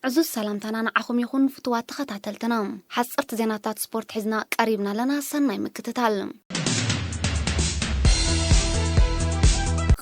ዕዙዝ ሰላምታና ንዓኹም ይኹን ፍቱዋት ተኸታተልትና። ሓጸርቲ ዜናታት ስፖርት ሒዝና ቀሪብና ኣለና። ሰናይ ምክትታል።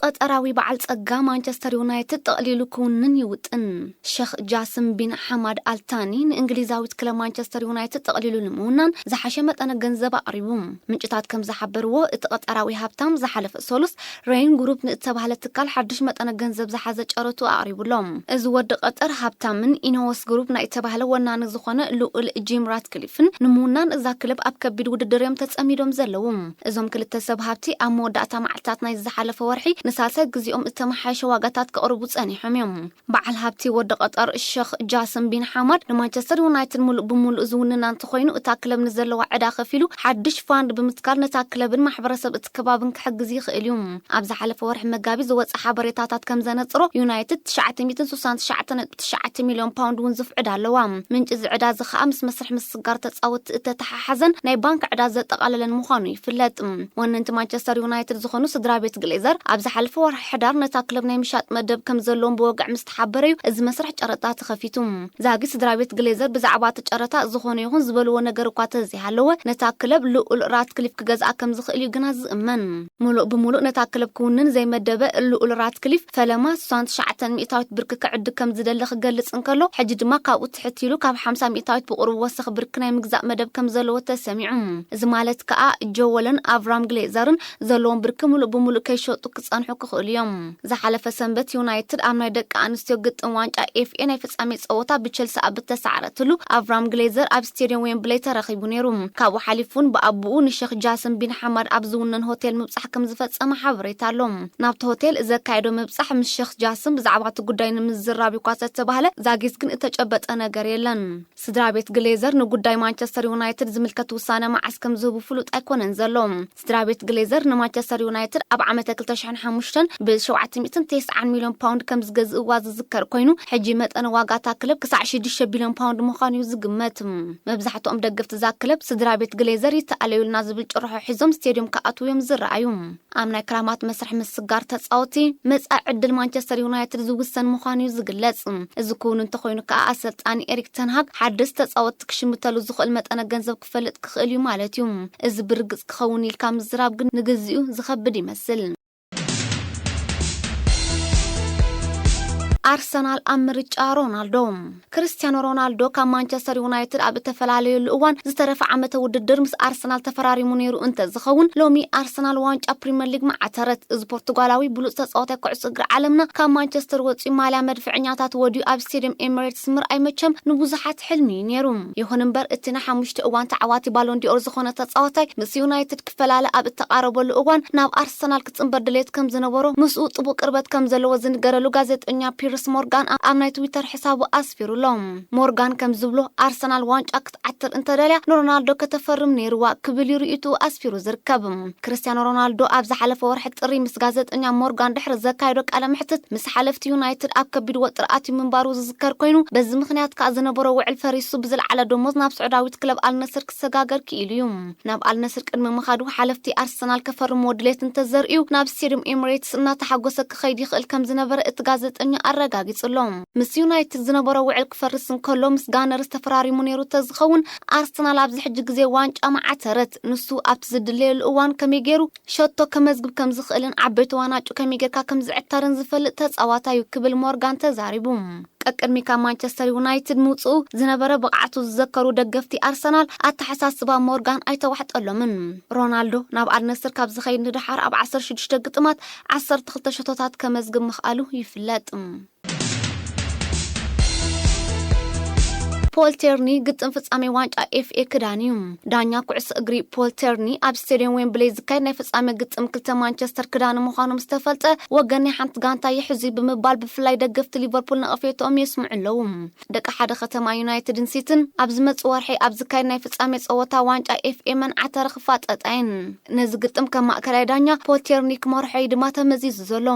ቀጠራዊ በዓል ጸጋ ማንቸስተር ዩናይትድ ጠቕሊሉ ክውንን ይውጥን። ሸኽ ጃስም ቢን ሓማድ ኣልታኒ ንእንግሊዛዊት ክለብ ማንቸስተር ዩናይትድ ጠቕሊሉ ንምውናን ዝሓሸ መጠነ ገንዘብ ኣቕሪቡ። ምንጭታት ከም ዝሓበርዎ፣ እቲ ቀጠራዊ ሃብታም ዝሓለፈ ሰሉስ ሬይን ግሩፕ ንእተባህለ ትካል ሓድሽ መጠነ ገንዘብ ዝሓዘ ጨረቱ ኣቕሪቡሎም። እዚ ወዲ ቀጠር ሃብታምን ኢኖወስ ግሩፕ ናይ እተባህለ ወናኒ ዝኾነ ልኡል ጂም ራትክሊፍን ንምውናን እዛ ክለብ ኣብ ከቢድ ውድድር እዮም ተጸሚዶም ዘለዉ። እዞም ክልተ ሰብ ሃብቲ ኣብ መወዳእታ መዓልታት ናይ ዝሓለፈ ወርሒ ንሳልሳይ ግዜኦም እተመሓየሸ ዋጋታት ከቕርቡ ጸኒሖም እዮም። በዓል ሃብቲ ወዲ ቀጠር ሸኽ ጃስም ቢን ሓማድ ንማንቸስተር ዩናይትድ ሙሉእ ብሙሉእ ዝውንና እንተኾይኑ፣ እታ ክለብ ንዘለዋ ዕዳ ከፊሉ ሓድሽ ፋንድ ብምትካል ነታ ክለብን ማሕበረሰብ እቲ ከባብን ክሕግዝ ይኽእል እዩ። ኣብ ዝሓለፈ ወርሒ መጋቢት ዝወፀ ሓበሬታታት ከም ዘነፅሮ፣ ዩናይትድ ትሽዓተ ሚእትን ስሳን ትሽዓተ ነጥቢ ትሽዓተ ሚልዮን ፓውንድ ውንዙፍ ዕዳ ኣለዋ። ምንጪ እዚ ዕዳ እዚ ከዓ ምስ መስርሕ ምስግጋር ተፃወትቲ እተተሓሓዘን ናይ ባንክ ዕዳ ዘጠቓለለን ምዃኑ ይፍለጥ። ወነንቲ ማንቸስተር ዩናይትድ ዝኾኑ ስድራ ቤት ግሌዘር ኣብ ዝሓለፈ ወርሒ ሕዳር ነታ ክለብ ናይ ምሻጥ መደብ ከም ዘለዎም ብወግዒ ምስ ተሓበረ እዩ እዚ መስርሕ ጨረታ ተኸፊቱ። ዛጊት ስድራ ቤት ግሌዘር ብዛዕባ እቲ ጨረታ ዝኾነ ይኹን ዝበልዎ ነገር እኳ ተዘይሃለወ፣ ነታ ክለብ ልኡል ራትክሊፍ ክገዝኣ ከም ዝኽእል እዩ ግና ዝእመን። ሙሉእ ብሙሉእ ነታ ክለብ ክውንን ዘይመደበ ልኡል ራትክሊፍ፣ ፈለማ ስሳን ትሽዓተን ሚእታዊት ብርኪ ክዕድግ ከም ዝደለ ክገልጽ እንከሎ፣ ሕጂ ድማ ካብኡ ትሕት ኢሉ ካብ ሓምሳ ሚእታዊት ብቑሩብ ወሰኽ ብርኪ ናይ ምግዛእ መደብ ከም ዘለዎ ተሰሚዑ። እዚ ማለት ከኣ ጆ ወለን ኣቭራም ግሌዘርን ዘለዎም ብርኪ ሙሉእ ብሙሉእ ከይሸጡ ክጸንሑ ክኽእሉ እዮም። ዝሓለፈ ሰንበት ዩናይትድ ኣብ ናይ ደቂ ኣንስትዮ ግጥም ዋንጫ ኤፍ ኤ ናይ ፍጻሜ ጸወታ ብቸልሲ ኣብ እተሳዕረትሉ፣ ኣቭራም ግሌዘር ኣብ ስቴድየም ዌምብለይ ተረኺቡ ነይሩ። ካብኡ ሓሊፉ እውን ብኣቦኡ ንሸኽ ጃስም ቢን ሓማድ ኣብ ዝውነን ሆቴል ምብጻሕ ከም ዝፈጸመ ሓበሬታ ኣሎ። ናብቲ ሆቴል ዘካየዶ ምብጻሕ ምስ ሸኽ ጃስም ብዛዕባ እቲ ጉዳይ ንምዝራብ እኳ ተተባህለ፣ ዛጊት ግን እተጨበጠ ነገር የለን። ስድራ ቤት ግሌዘር ንጉዳይ ማንቸስተር ዩናይትድ ዝምልከት ውሳነ መዓስ ከም ዝህቡ ፍሉጥ ኣይኮነን ዘሎ። ስድራ ቤት ግሌዘር ንማንቸስተር ዩናይትድ ኣብ ዓመተ ክልተ ሽሕን ሓሙሽተን ብሸውዓተ ሚእትን ተስዓን ሚልዮን ፓውንድ ከም ዝገዝእዋ ዝዝከር ኮይኑ፣ ሕጂ መጠን ዋጋ እታ ክለብ ክሳዕ ሽዱሽተ ቢልዮን ፓውንድ ምዃኑ እዩ ዝግመት። መብዛሕትኦም ደገፍቲ እዛ ክለብ ስድራ ቤት ግሌዘር ይተኣለዩልና ዝብል ጭርሖ ሒዞም ስቴድዮም ክኣትዉ እዮም ዝረኣዩ። ኣብ ናይ ክራማት መስርሕ ምስግጋር ተጻወቲ መጻኢ ዕድል ማንቸስተር ዩናይትድ ዝውሰን ምዃኑ እዩ ዝግለጽ። እዚ ክውን እንተኾይኑ ከኣ ኣሰልጣኒ ኤሪክ ተንሃግ ሓደስቲ ተጻወትቲ ክሽምተሉ ዝኽእል መጠነ ገንዘብ ክፈልጥ ክኽእል እዩ ማለት እዩ። እዚ ብርግጽ ክኸውን ኢልካ ምዝራብ ግን ንግዚኡ ዝኸብድ ይመስል። ኣርሰናል ኣብ ምርጫ ሮናልዶ። ክርስቲያኖ ሮናልዶ ካብ ማንቸስተር ዩናይትድ ኣብ እተፈላለየሉ እዋን ዝተረፈ ዓመተ ውድድር ምስ ኣርሰናል ተፈራሪሙ ነይሩ እንተዝኸውን፣ ሎሚ ኣርሰናል ዋንጫ ፕሪምየር ሊግ መዓተረት። እዚ ፖርቱጋላዊ ብሉጽ ተጻዋታይ ኩዕሶ እግሪ ዓለምና ካብ ማንቸስተር ወጺኡ ማልያ መድፍዕኛታት ወዲኡ ኣብ ስቴድየም ኤሚሬትስ ምርኣይ መቸም ንብዙሓት ሕልሚ እዩ ነይሩ። ይኹን እምበር፣ እቲ ንሓሙሽተ እዋን ተዓዋቲ ባሎን ዲኦር ዝኾነ ተጻዋታይ ምስ ዩናይትድ ክፈላለ ኣብ እተቓረበሉ እዋን ናብ ኣርሰናል ክጽንበር ድሌት ከም ዝነበሮ ምስኡ ጥቡቕ ቅርበት ከም ዘለዎ ዝንገረሉ ጋዜጠኛ ፒርስ ሞርጋን ኣብ ናይ ትዊተር ሕሳቡ ኣስፊሩ ኣሎ። ሞርጋን ከም ዝብሎ፣ ኣርሰናል ዋንጫ ክትዓትር እንተደልያ ንሮናልዶ ከተፈርም ነይርዋ ክብል እዩ ርእይትኡ ኣስፊሩ ዝርከብ። ክርስቲያኖ ሮናልዶ ኣብ ዝሓለፈ ወርሒ ጥሪ ምስ ጋዜጠኛ ሞርጋን ድሕሪ ዘካየዶ ቃለ መሕትት፣ ምስ ሓለፍቲ ዩናይትድ ኣብ ከቢድ ወጥሪ ኣትዩ ምንባሩ ዝዝከር ኮይኑ፣ በዚ ምኽንያት ከኣ ዝነበሮ ውዕል ፈሪሱ ብዝለዓለ ደሞዝ ናብ ስዑዳዊት ክለብ ኣልነስር ክሰጋገር ክኢሉ እዩ። ናብ ኣልነስር ቅድሚ ምኻዱ ሓለፍቲ ኣርሰናል ከፈርምዎ ድሌት እንተዘርእዩ፣ ናብ ስቴድየም ኤሚሬትስ እናተሓጎሰ ክኸይድ ይኽእል ከም ዝነበረ እቲ ጋዜጠኛ ኣረጋጊጹ ኣሎ። ምስ ዩናይትድ ዝነበሮ ውዕል ክፈርስ እንከሎ፣ ምስ ጋነርስ ተፈራሪሙ ነይሩ ተዝኸውን፣ ኣርሰናል ኣብዚ ሕጂ ግዜ ዋንጫ መዓተረት። ንሱ ኣብቲ ዝድለየሉ እዋን ከመይ ገይሩ ሸቶ ከመዝግብ ከም ዝኽእልን ዓበይቲ ዋናጩ ከመይ ጌርካ ከም ዝዕተርን ዝፈልጥ ተጻዋታይ እዩ ክብል ሞርጋን ተዛሪቡ። ቀቅድሚ ካብ ማንቸስተር ዩናይትድ ምውጽኡ ዝነበረ ብቕዓቱ ዝዘከሩ ደገፍቲ ኣርሰናል ኣተሓሳስባ ሞርጋን ኣይተዋሕጠሎምን። ሮናልዶ ናብ ኣልነስር ካብ ዝኸይድ ንደሓር ኣብ ዓሰርተ ሽዱሽተ ግጥማት ዓሰርተ ክልተ ሸቶታት ከመዝግብ ምኽኣሉ ይፍለጥ። ፖል ቴርኒ ግጥም ፍጻሜ ዋንጫ ኤፍ ኤ ክዳን እዩ። ዳኛ ኩዕሶ እግሪ ፖል ቴርኒ ኣብ ስቴድየም ዌምብሌይ ዝካየድ ናይ ፍጻሜ ግጥም ክልተ ማንቸስተር ክዳን ምዃኑ ምስ ተፈልጠ፣ ወገን ናይ ሓንቲ ጋንታ ይሕዙ ብምባል ብፍላይ ደገፍቲ ሊቨርፑል ነቐፌትኦም የስምዑ ኣለዉ። ደቂ ሓደ ከተማ ዩናይትድን ሲትን ኣብ ዝመጽእ ወርሒ ኣብ ዝካየድ ናይ ፍጻሜ ጸወታ ዋንጫ ኤፍ ኤ መንዓተረ ክፋጠጣ እየን። ነዚ ግጥም ከም ማእከላይ ዳኛ ፖል ቴርኒ ክመርሖ እዩ ድማ ተመዚዙ ዘሎ።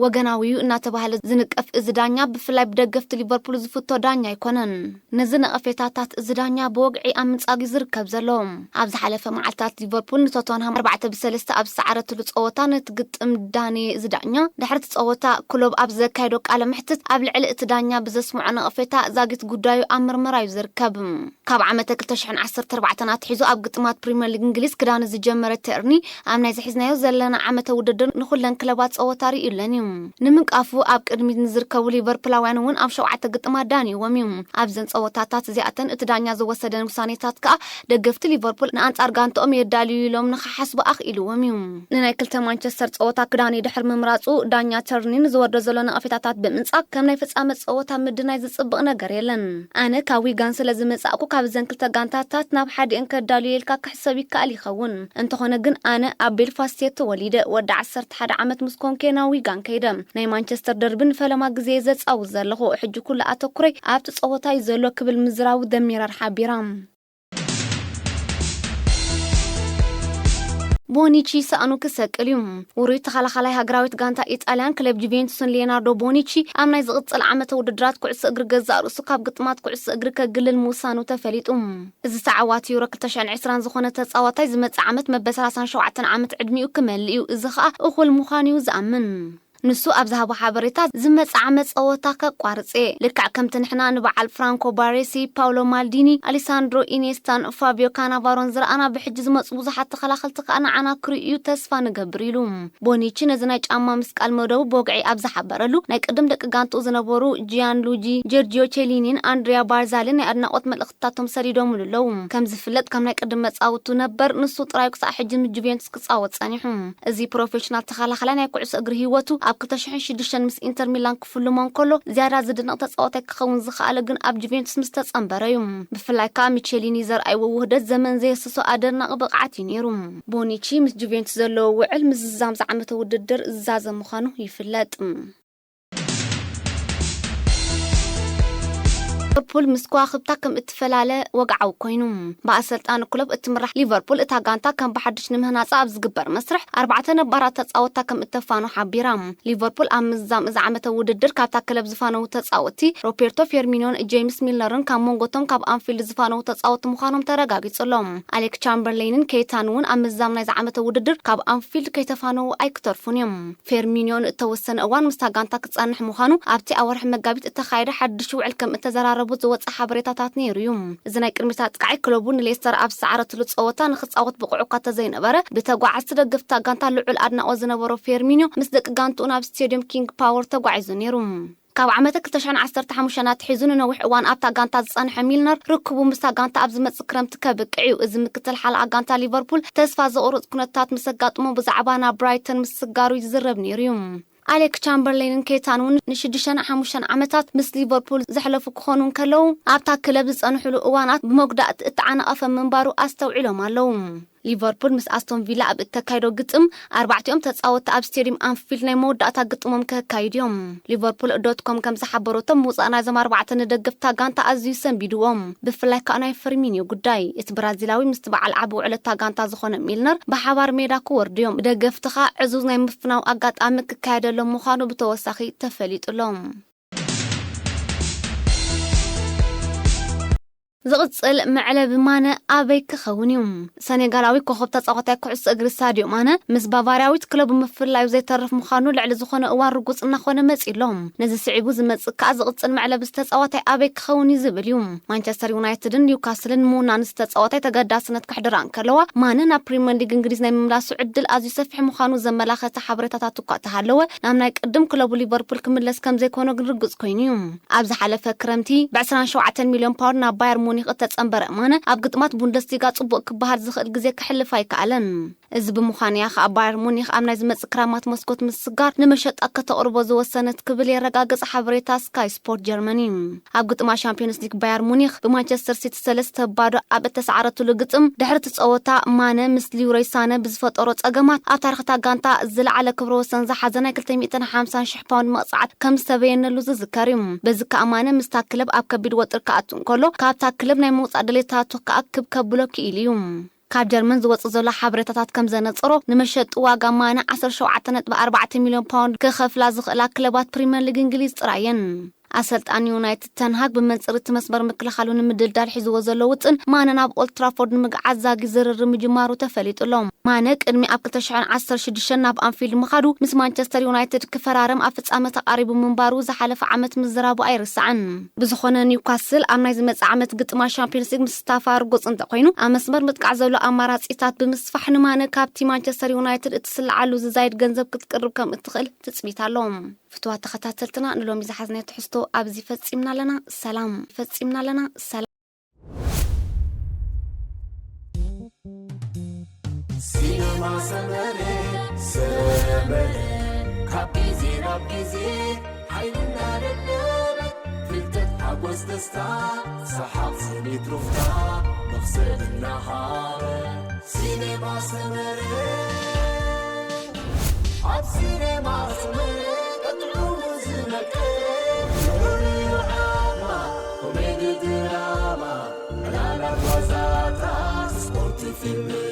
ወገናዊ እዩ እናተባህለ ዝንቀፍ እዚ ዳኛ ብፍላይ ብደገፍቲ ሊቨርፑል ዝፍቶ ዳኛ ኣይኮነን። ነዚ ነቐ ነቐፌታታት እዚ ዳኛ ብወግዒ ኣብ ምንጻግ እዩ ዝርከብ ዘሎ። ኣብ ዝሓለፈ መዓልታት ሊቨርፑል ንቶተንሃም ኣርባዕተ ብሰለስተ ኣብ ዝሰዓረትሉ ጸወታ ነቲ ግጥም ዳኔ እዚ ዳኛ ድሕሪ እቲ ጸወታ ክሎብ ኣብ ዘካየዶ ቃለ መሕትት ኣብ ልዕሊ እቲ ዳኛ ብዘስምዖ ነቐፌታ ዛጊት ጉዳዩ ኣብ ምርመራ እዩ ዝርከብ። ካብ ዓመተ ክልተ ሽሕን ዓሰርተ ኣርባዕተን ኣትሒዙ ኣብ ግጥማት ፕሪምየር ሊግ እንግሊዝ ክዳን ዝጀመረ ቴርኒ ኣብ ናይ ዝሒዝናዮ ዘለና ዓመተ ውድድር ንኹለን ክለባት ጸወታ ርእዩለን እዩ። ንምንቃፉ ኣብ ቅድሚት ንዝርከቡ ሊቨርፑላውያን እውን ኣብ ሸውዓተ ግጥማት ዳንይዎም እዩ። ኣብዘን ጸወታታት እዚኣተን እቲ ዳኛ ዝወሰደን ውሳኔታት ከኣ ደገፍቲ ሊቨርፑል ንኣንጻር ጋንትኦም የዳልዩ ኢሎም ንኽሓስቡ ኣኽኢልዎም እዩ። ንናይ ክልተ ማንቸስተር ጸወታ ክዳን ድሕሪ ምምራጹ ዳኛ ተርኒ ንዝወርዶ ዘሎ ነቐፌታታት ብምንጻግ ከም ናይ ፍጻመ ጸወታ ምድናይ ዝጽብቕ ነገር የለን። ኣነ ካብ ዊጋን ስለ ዝመጻእኩ ካብ እዘን ክልተ ጋንታታት ናብ ሓዲአን ከዳልዮ ኢልካ ክሕሰብ ይከኣል ይኸውን። እንተኾነ ግን ኣነ ኣብ ቤልፋስት እየ ተወሊደ። ወዲ ዓሰርተ ሓደ ዓመት ምስ ኮንኩ እየ ናብ ዊጋን ከይደ። ናይ ማንቸስተር ደርቢ ንፈለማ ግዜ እየ ዘጻውት ዘለኹ። ሕጂ ኩሉ ኣተኩረይ ኣብቲ ጸወታ እዩ ዘሎ ክብል ምዝራቡ ደሚራር ሓቢራ። ቦኒቺ ሳእኑ ክሰቅል እዩ። ውሩይ ተኸላኻላይ ሃገራዊት ጋንታ ኢጣልያን ክለብ ጁቬንቱስን ሊዮናርዶ ቦኒቺ ኣብ ናይ ዝቕጽል ዓመተ ውድድራት ኩዕሶ እግሪ ገዛእ ርእሱ ካብ ግጥማት ኩዕሶ እግሪ ከግልል ምውሳኑ ተፈሊጡ። እዚ ተዓዋቲ ዩሮ ክልተ ሽሕን ዕስራን ዝኾነ ተጻዋታይ ዝመጽእ ዓመት መበል ሰላሳን ሸውዓተን ዓመት ዕድሚኡ ክመልእ እዩ። እዚ ኸኣ እኹል ምዃኑ እዩ ዝኣምን። ንሱ ኣብ ዝሃቦ ሓበሬታ፣ ዝመጽእ ዓመት ጸወታ ከቋርጽ እየ። ልክዕ ከምቲ ንሕና ንበዓል ፍራንኮ ባሬሲ፣ ፓውሎ ማልዲኒ፣ ኣሊሳንድሮ ኢኔስታን ፋቢዮ ካናቫሮን ዝረኣና፣ ብሕጂ ዝመጹ ብዙሓት ተኸላኸልቲ ከኣ ንዓና ክርእዩ ተስፋ ንገብር ኢሉ። ቦኒቺ ነዚ ናይ ጫማ ምስቃል መደቡ ብወግዒ ኣብ ዝሓበረሉ፣ ናይ ቅድም ደቂ ጋንትኡ ዝነበሩ ጂያን ሉጂ፣ ጀርጂዮ ቼሊኒን ኣንድሪያ ባርዛሊን ናይ ኣድናቖት መልእኽትታቶም ሰዲዶምሉ ኣለዉ። ከም ዝፍለጥ፣ ካብ ናይ ቅድም መጻውቱ ነበር፣ ንሱ ጥራይ ክሳዕ ሕጂ ምስ ጁቬንቱስ ክጻወት ጸኒሑ። እዚ ፕሮፌሽናል ተኸላኻላይ ናይ ኩዕሶ እግሪ ህይወቱ ኣብ ክልተ ሽሕን ሽዱሽተን ምስ ኢንተር ሚላን ክፍልሞ እንከሎ፣ ዝያዳ ዝድነቕ ተጻዋታይ ክኸውን ዝኸኣለ ግን ኣብ ጁቬንቱስ ምስ ተጸንበረ እዩ። ብፍላይ ከኣ ሚቼሊኒ ዘርኣይዎ ውህደት ዘመን ዘየስሶ ኣደናቒ ብቕዓት እዩ ነይሩ። ቦኒቺ ምስ ጁቬንቱስ ዘለዎ ውዕል ምዝዛም ዝዓመተ ውድድር ዝዛዘም ምዃኑ ይፍለጥ። ሊቨርፑል ምስ ከዋኽብታ ከም እትፈላለ ወግዓዊ ኮይኑ። ብኣሰልጣኒ ክሎፕ እትምራሕ ሊቨርፑል እታ ጋንታ ከም ብሓድሽ ንምህናጻ ኣብ ዝግበር መስርሕ ኣርባዕተ ነባራት ተጻወትታ ከም እተፋኑ ሓቢራ። ሊቨርፑል ኣብ ምዝዛም እዚ ዓመተ ውድድር ካብታ ክለብ ዝፋነዉ ተጻወትቲ ሮቤርቶ ፌርሚኖን ጄምስ ሚልነርን ካብ መንጎቶም ካብ ኣንፊልድ ዝፋነዉ ተጻወትቲ ምዃኖም ተረጋጊጹ ኣሎ። ኣሌክ ቻምበርሌንን ኬታን እውን ኣብ ምዝዛም ናይዚ ዓመተ ውድድር ካብ ኣንፊልድ ከይተፋነዉ ኣይክተርፉን እዮም። ፌርሚኒዮ ንእተወሰነ እዋን ምስታ ጋንታ ክጸንሕ ምዃኑ ኣብቲ ኣብ ወርሒ መጋቢት እተኻየደ ሓድሽ ውዕል ከም እተዘራረቡ ዝወጸ ሓበሬታታት ነይሩ እዩ። እዚ ናይ ቅድሚት ኣጥቃዒ ክለቡ ንሌስተር ኣብ ዝሰዓረትሉ ጸወታ ንኽጻወት ብቑዕ እኳ ተዘይነበረ፣ ብተጓዓዝቲ ደገፍቲ እታ ጋንታ ልዑል ኣድናቖት ዝነበሮ ፌርሚኒዮ ምስ ደቂ ጋንትኡ ናብ ስቴድዮም ኪንግ ፓወር ተጓዒዙ ነይሩ። ካብ ዓመተ ክልተ ሽሕን ዓሰርተ ሓሙሽተን ኣትሒዙ ንነዊሕ እዋን ኣብታ ጋንታ ዝጸንሐ ሚልነር፣ ርክቡ ምስታ ጋንታ ኣብ ዝመጽእ ክረምቲ ከብቅዕ እዩ። እዚ ምክትል ሓለቓ ጋንታ ሊቨርፑል ተስፋ ዘቑርጽ ኩነታት ምስ ኣጋጥሞ ብዛዕባ ናብ ብራይተን ምስጋሩ ይዝረብ ነይሩ እዩ። ኣሌክ ቻምበርሌንን ኬታን እውን ንሽዱሽተን ሓሙሽተን ዓመታት ምስ ሊቨርፑል ዘሕለፉ ክኾኑ እንከለዉ፣ ኣብታ ክለብ ዝጸንሕሉ እዋናት ብመጉዳእቲ እተዓናቐፈ ምንባሩ ኣስተውዒሎም ኣለዉ። ሊቨርፑል ምስ ኣስቶን ቪላ ኣብ እተካይዶ ግጥም፣ ኣርባዕቲኦም ተጻወትቲ ኣብ ስቴድየም ኣንፊልድ ናይ መወዳእታ ግጥሞም ከካይዱ እዮም። ሊቨርፑል ዶት ኮም ከም ዝሓበረቶም፣ ምውጻእ ናይዞም ኣርባዕተ ንደገፍታ ጋንታ ኣዝዩ ሰንቢድዎም፣ ብፍላይ ከኣ ናይ ፈርሚኒዮ ጉዳይ። እቲ ብራዚላዊ ምስቲ በዓል ዓቢ ውዕለታ ጋንታ ዝኾነ ሚልነር ብሓባር ሜዳ ክወርዱ እዮም። ደገፍትኻ ዕዙዝ ናይ ምፍናው ኣጋጣሚ ክካየደሎም ምዃኑ ብተወሳኺ ተፈሊጡ ኣሎ። ዝቕጽል መዕለቢ ማነ ኣበይ ክኸውን እዩ? ሰኔጋላዊ ኮኸብ ተጻዋታይ ኩዕሶ እግሪ ሳድዮ ማነ ምስ ባቫርያዊት ክለቡ ምፍላዩ ዘይተርፍ ምዃኑ ልዕሊ ዝኾነ እዋን ርጉጽ እናኾነ መጺኡ ኣሎ። ነዚ ስዒቡ ዝመጽእ ከኣ ዝቕጽል መዕለቢ ዝተጻዋታይ ኣበይ ክኸውን እዩ ዝብል እዩ። ማንቸስተር ዩናይትድን ኒውካስልን ምውናን ዝተጻዋታይ ተገዳስነት ክሕድራ እንከለዋ፣ ማነ ናብ ፕሪምየር ሊግ እንግሊዝ ናይ ምምላሱ ዕድል ኣዝዩ ሰፊሕ ምዃኑ ዘመላኸተ ሓበሬታታት እኳ ተሃለወ፣ ናብ ናይ ቅድም ክለቡ ሊቨርፑል ክምለስ ከም ዘይኮነ ግን ርጉጽ ኮይኑ እዩ። ኣብ ዝሓለፈ ክረምቲ ብ ዕስራን ሸውዓተን ሚልዮን ፓውንድ ናብ ባየር ሙኒክ እተጸንበረ ማነ፣ ኣብ ግጥማት ቡንደስሊጋ ጽቡቕ ክበሃል ዝኽእል ግዜ ከሕልፍ ኣይከኣለን። እዚ ብምዃኑ እያ ከኣ ባየር ሙኒክ ኣብ ናይ ዝመጽእ ክራማት መስኮት ምስጋር ንመሸጣ ከተቕርቦ ዝወሰነት ክብል የረጋግጽ ሓበሬታ ስካይ ስፖርት ጀርመኒ። ኣብ ግጥማት ሻምፒዮንስ ሊግ ባየር ሙኒክ ብማንቸስተር ሲቲ ሰለስተ ባዶ ኣብ እተሳዕረትሉ ግጥም፣ ድሕሪ እቲ ጸወታ ማነ ምስ ሊሮይ ሳነ ብዝፈጠሮ ጸገማት ኣብ ታሪኽ እታ ጋንታ ዝለዓለ ክብረ ወሰን ዝሓዘ ናይ ክልተ ሚእትን ሓምሳን ሽሕ ፓውንድ መቕጻዕቲ ከም ዝተበየነሉ ዝዝከር እዩ። በዚ ከኣ ማነ ምስታ ክለብ ኣብ ከቢድ ወጥሪ ክኣቱ እንከሎ፣ ካብታ ክለብ ናይ ምውጻእ ድሌታቱ ክኣክብ ከብሎ ክኢሉ እዩ። ካብ ጀርመን ዝወጽእ ዘሎ ሓበሬታታት ከም ዘነጸሮ፣ ንመሸጢ ዋጋ ማነ ዓሰርተ ሸውዓተ ነጥቢ ኣርባዕተ ሚልዮን ፓውንድ ክኸፍላ ዝኽእላ ክለባት ፕሪምየር ሊግ እንግሊዝ ጥራይ እየን። ኣሰልጣኒ ዩናይትድ ተንሃግ ብመንጽር እቲ መስመር ምክልኻሉ ንምድልዳል ሒዝዎ ዘሎ ውጥን ማነ ናብ ኦልትራፎርድ ንምግዓዝ ዛጊ ዝርርብ ምጅማሩ ተፈሊጡ ኣሎ። ማነ ቅድሚ ኣብ ክልተ ሽሕን ዓሰርተ ሽዱሽተን ናብ ኣንፊልድ ምኻዱ ምስ ማንቸስተር ዩናይትድ ክፈራረም ኣብ ፍጻመ ተቓሪቡ ምንባሩ ዝሓለፈ ዓመት ምዝራቡ ኣይርሳዕን። ብዝኾነ ኒውካስል ኣብ ናይ ዝመጽእ ዓመት ግጥማ ሻምፒዮንስ ሊግ ምስ ስታፋ ርጉጽ እንተኾይኑ ኣብ መስመር ምጥቃዕ ዘሎ ኣማራጺታት ብምስፋሕ ንማነ ካብቲ ማንቸስተር ዩናይትድ እትስልዓሉ ዝዛይድ ገንዘብ ክትቅርብ ከም እትኽእል ትጽቢት ኣሎ። ፍትዋት ተኸታተልትና ንሎሚ ዝሓዝናዮ ትሕዝቶ ኣብዚ ፈጺምና ኣለና። ሰላም። ፈጺምና ኣለና። ሰላም። ሲነማ ሰመረ ሰመረ ካብ ግዜ ናብ ግዜ ሓይልና ደለበ ፍልጠት ሓጎስ ደስታ ሰሓቕ ስኒት ሩፍታ መኽሰብ እናሃበ ሲነማ ሰመረ ኣብ ሲነማ ሰመረ ቀጥዑ ዝነቀ ንዑ ዓማ ኮሜዲ ድራማ ዕላላት ዋዛታት ስፖርት ፊልም